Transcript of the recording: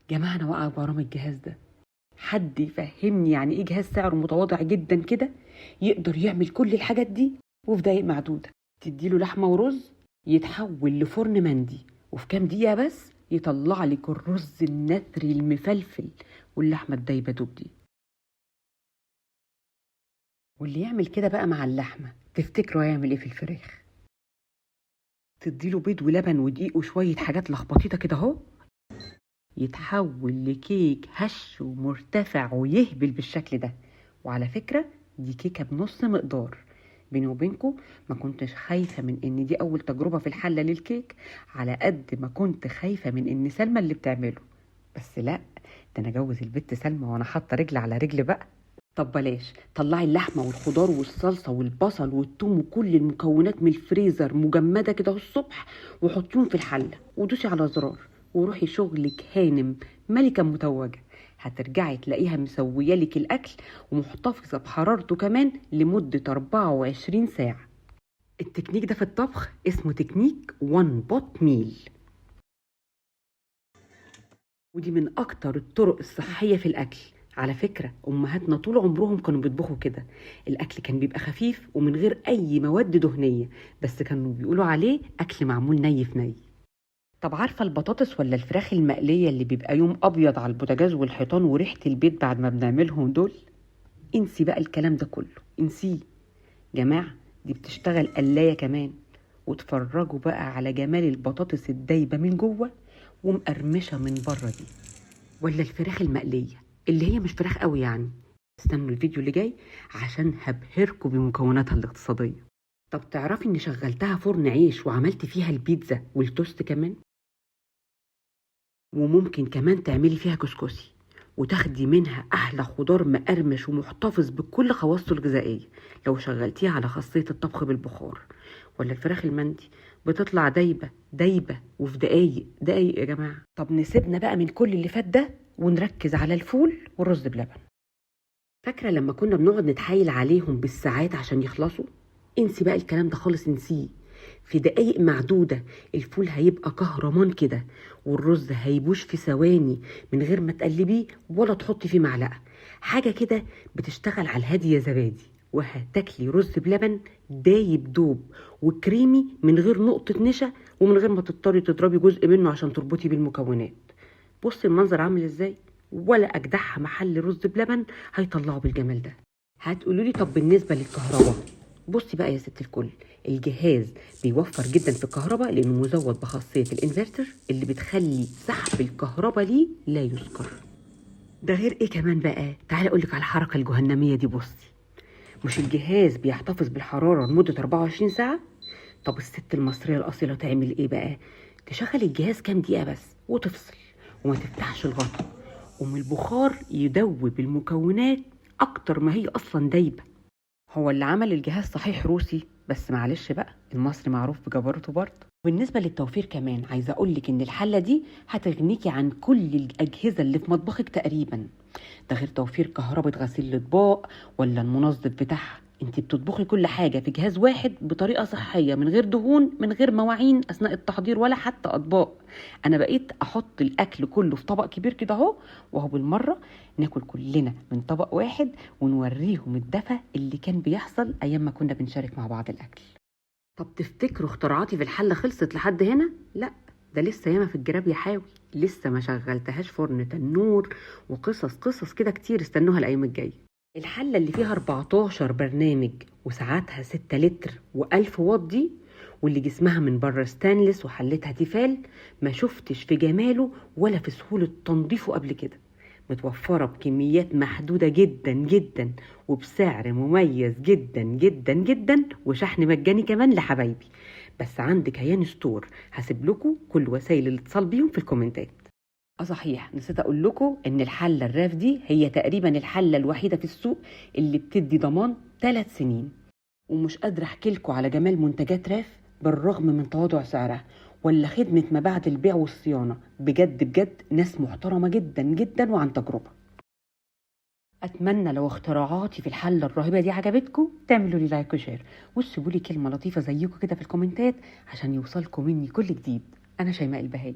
جماعة انا واقعه بغرام الجهاز ده. حد يفهمني يعني ايه جهاز سعره متواضع جدا كده يقدر يعمل كل الحاجات دي وفي دقايق معدودة؟ تديله لحمه ورز يتحول لفرن مندي، وفي كام دقيقة بس يطلع لك الرز النثري المفلفل واللحمة الدايبه دوب دي. واللي يعمل كده بقى مع اللحمة تفتكروا هيعمل ايه في الفراخ؟ تديله بيض ولبن ودقيق وشوية حاجات لخبطيطه كده اهو، يتحول لكيك هش ومرتفع ويهبل بالشكل ده. وعلى فكرة دي كيكة بنص مقدار. بيني وبينكم ما كنتش خايفة من ان دي اول تجربه في الحلة للكيك على قد ما كنت خايفة من ان سلمى اللي بتعمله، بس لا ده انا اجوز البت سلمى وانا حاطه رجل على رجل بقى. طب بلاش، طلعي اللحمة والخضار والصلصه والبصل والثوم وكل المكونات من الفريزر مجمده كده الصبح، وحطيهم في الحلة ودوسي على زرار وروحي شغلك هانم ملكه متوجه. هترجعي تلاقيها مسويه لك الاكل ومحتفظه بحرارته كمان لمدة 24 ساعة. التكنيك ده في الطبخ اسمه تكنيك one pot meal، ودي من اكتر الطرق الصحية في الاكل. على فكرة امهاتنا طول عمرهم كانوا بيطبخوا كده، الاكل كان بيبقى خفيف ومن غير اي مواد دهنية، بس كانوا بيقولوا عليه اكل معمول ني في ني. طب عارفه البطاطس ولا الفراخ المقليه اللي بيبقى يوم ابيض على البوتاجاز والحيطان وريحه البيت بعد ما بنعملهم دول؟ انسي بقى الكلام ده كله، انسيه جماعة، دي بتشتغل قلايه كمان. وتفرجوا بقى على جمال البطاطس الدايبه من جوه ومقرمشه من بره دي، ولا الفراخ المقليه اللي هي مش فراخ قوي يعني. استنوا الفيديو اللي جاي عشان هبهركم بمكوناتها الاقتصادية. طب تعرفي اني شغلتها فرن عيش وعملت فيها البيتزا والتوست كمان، وممكن كمان تعملي فيها كسكسي وتاخدي منها احلى خضار مقرمش ومحتفظ بكل خواصه الغذائية لو شغلتيها على خاصية الطبخ بالبخار. ولا الفراخ المندي بتطلع دايبه دايبه وفي دقايق دقايق يا جماعة. طب نسيبنا بقى من كل اللي فات ده ونركز على الفول والرز بلبن. فاكره لما كنا بنقعد نتحايل عليهم بالساعات عشان يخلصوا؟ انسي بقى الكلام ده خالص، انسيه. في دقايق معدودة الفول هيبقى كهرمان كده، والرز هيبوش في ثواني من غير ما تقلبيه ولا تحطي فيه معلقة. حاجة كده بتشتغل على الهادي يا زبادي، وهتاكلي رز بلبن دايب دوب وكريمي من غير نقطة نشا ومن غير ما تضطري تضربي جزء منه عشان تربطي بالمكونات. بصي المنظر عامل ازاي، ولا اجدعها محل رز بلبن هيطلعه بالجمال ده. هتقولوا لي طب بالنسبة للكهرباء؟ بصي بقى يا ست الكل، الجهاز بيوفر جدا في الكهرباء لانه مزود بخاصيه الانفرتر اللي بتخلي سحب الكهرباء ليه لا يذكر. ده غير ايه كمان بقى؟ تعالي اقول لك على الحركة الجهنميه دي. بصي، مش الجهاز بيحتفظ بالحرارة لمدة 24 ساعة؟ طب الست المصرية الاصيلة تعمل ايه بقى؟ تشغل الجهاز كام دقيقة بس وتفصل وما تفتحش الغطا، ومن البخار يدوب المكونات اكتر ما هي اصلا دايبه. هو اللي عمل الجهاز صحيح روسي، بس معلش بقى المصري معروف بجبروته برضه. بالنسبة للتوفير كمان عايزه اقول لك ان الحلة دي هتغنيكي عن كل الاجهزة اللي في مطبخك تقريبا. ده غير توفير كهرباء غسيل الاطباق ولا المنظف بتاعها. انت بتطبخي كل حاجة في جهاز واحد بطريقة صحية من غير دهون، من غير مواعين اثناء التحضير ولا حتى اطباق. انا بقيت احط الاكل كله في طبق كبير كده اهو، وهو بالمرة ناكل كلنا من طبق واحد ونوريهم الدفى اللي كان بيحصل ايام ما كنا بنشارك مع بعض الاكل. طب تفتكروا اختراعاتي في الحلة خلصت لحد هنا؟ لا، ده لسه ياما في الجراب يا حاوي، لسه ما شغلتهاش فرن تنور وقصص قصص كده كتير، استنوها الايام الجاية. الحلة اللي فيها 14 برنامج وساعاتها 6 لتر و1000 واط دي، واللي جسمها من بره ستانلس وحلتها تيفال، ما شفتش في جماله ولا في سهولة تنظيفه قبل كده. متوفرة بكميات محدودة جدا جدا وبسعر مميز جدا جدا جدا، وشحن مجاني كمان لحبايبي. بس عند كيان ستور، هسيب لكم كل وسائل الاتصال بيهم في الكومنتات. صحيح نسيت اقول لكم ان الحلة الراف دي هي تقريبا الحلة الوحيدة في السوق اللي بتدي ضمان 3 سنين. ومش قادرة احكي لكم على جمال منتجات راف بالرغم من تواضع سعرها ولا خدمة ما بعد البيع والصيانه. بجد بجد ناس محترمه جدا جدا وعن تجربه. اتمنى لو اختراعاتي في الحلة الرهيبة دي عجبتكم تعملوا لي like و share وتسيبوا لي كلمة لطيفة زيكم كده في الكومنتات عشان يوصلكم مني كل جديد. انا شيماء البهائي.